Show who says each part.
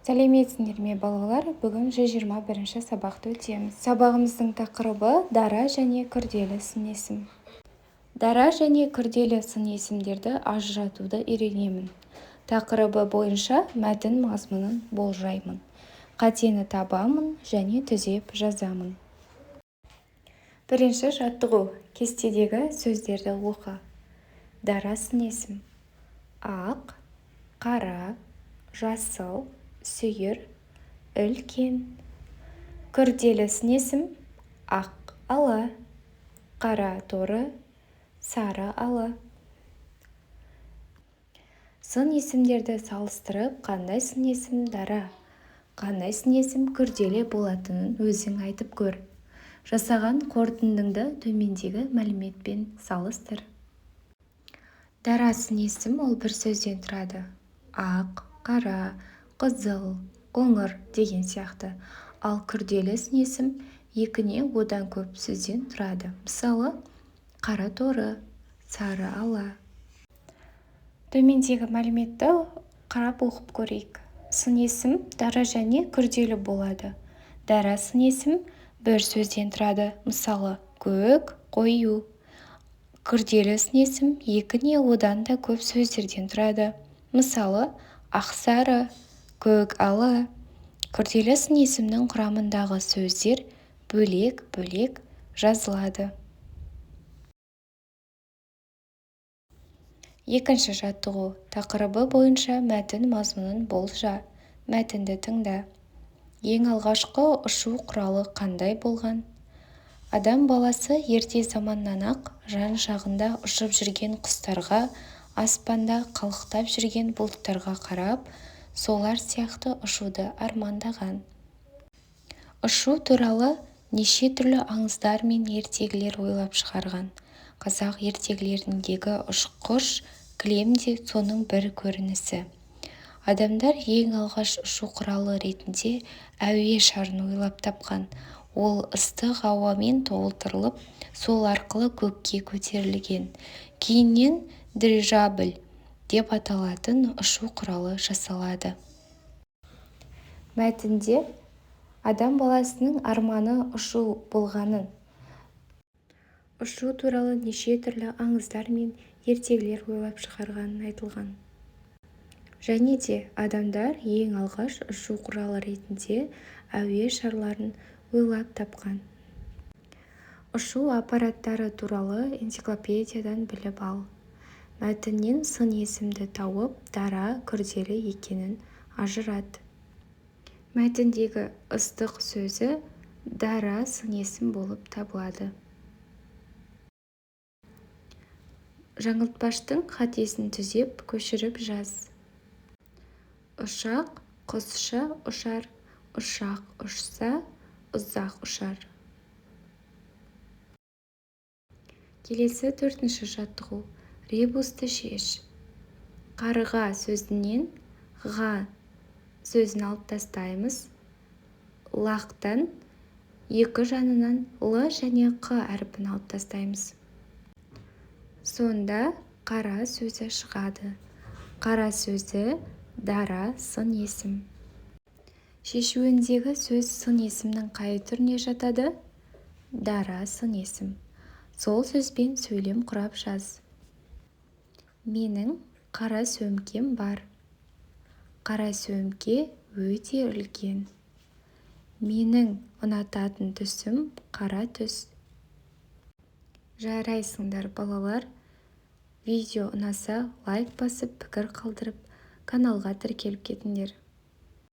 Speaker 1: Сәлеметсіңдер ме, балалар! Бүгін 121-ші сабақты өтеміз. Сабағымыздың тақырыбы: дара және күрделі сын есім. Дара және күрделі сын есімдерді ажыратуды үйренемін. Тақырыбы бойынша мәтін мазмұнын болжаймын. Қатені табамын және түзеп жазамын. Бірінші жаттығу. Кестедегі сөздерді оқы. Дара сын есім: ақ, қара, жасыл, сүйір, үлкен. Күрделі сын есім: ақ ала, қара торы, сары ала. Сын есімдерді салыстырып, қандай сын есім дара, қандай сын есім күрделі болатынын өзің айтып көр. Жасаған қорытындыңды төмендегі мәліметпен салыстыр. Дара сын есім: ол бір сөзден тұрады: ақ, қара, қызыл, қоңыр деген сияқты. Ал күрделі сын есім екі не одан көп сөзден тұрады. Мысалы, қара торы, сары ала. Төмендегі мәліметті қарап, оқып көрейік. Сын есім дара және күрделі болады. Дара сын есім бір сөзден тұрады. Мысалы, көк, қою. Күрделі сын есім екі не одан да көп сөздерден тұрады. Мысалы, ақсары, көк ала. Күрделі сын есімнің құрамындағы сөздер бөлек-бөлек жазылады. Екінші жаттығу. Тақырыбы бойынша мәтін мазмұнын болжа. Мәтінді тыңда. Ең алғашқы ұшу құралы қандай болған? Адам баласы ерте заманнан-ақ жан-жағында ұшып жүрген құстарға, аспанда қалықтап жүрген бұлттарға қарап, солар сияқты ұшуды армандаған. Ұшу туралы неше түрлі аңыздар мен ертегілер ойлап шығарған. Қазақ ертегілеріндегі ұшқыш кілем де соның бір көрінісі. Адамдар ең алғаш ұшу құралы ретінде әуе шарын ойлап тапқан. Ол ыстық ауамен толтырылып, сол арқылы көкке көтерілген. Кейіннен дирижабль деп аталатын ұшу құралы жасалады. Мәтінде адам баласының арманы ұшу болғанын, ұшу туралы неше түрлі аңыздар мен ертегілер ойлап шығарғаны айтылған. Және де адамдар ең алғаш ұшу құралы ретінде әуе шарларын ойлап тапқан. Ұшу аппараттары туралы энциклопедиядан біліп ал. Мәтіннен сын есімді тауып, дара, күрделі екенін ажырат. Мәтіндегі ыстық сөзі дара сын есім болып табылады. Жаңылтпаштың қатесін түзеп, көшіріп жаз. Ұшақ құсша ұшар, ұшақ ұшса, ұзақ ұшар. Келесі төртінші жаттығу. Ребусты шеш. Қарға сөзінен ға сөзін алып тастаймыз. Лақтан екі жанынан л және қ әрпін алып тастаймыз. Сонда қара сөзі шығады. Қара сөзі дара сын есім. Шешуіндегі сөз сын есімнің қай түріне жатады? Дара сын есім. Сол сөзбен сөйлем құрап жаз. Менің қара сөмкем бар. Қара сөмке өте үлкен. Менің ұнататын түсім қара түс. Жарайсыңдар, балалар! Видео ұнаса, лайк басып, пікір қалдырып, каналға тіркеліп кетіңдер.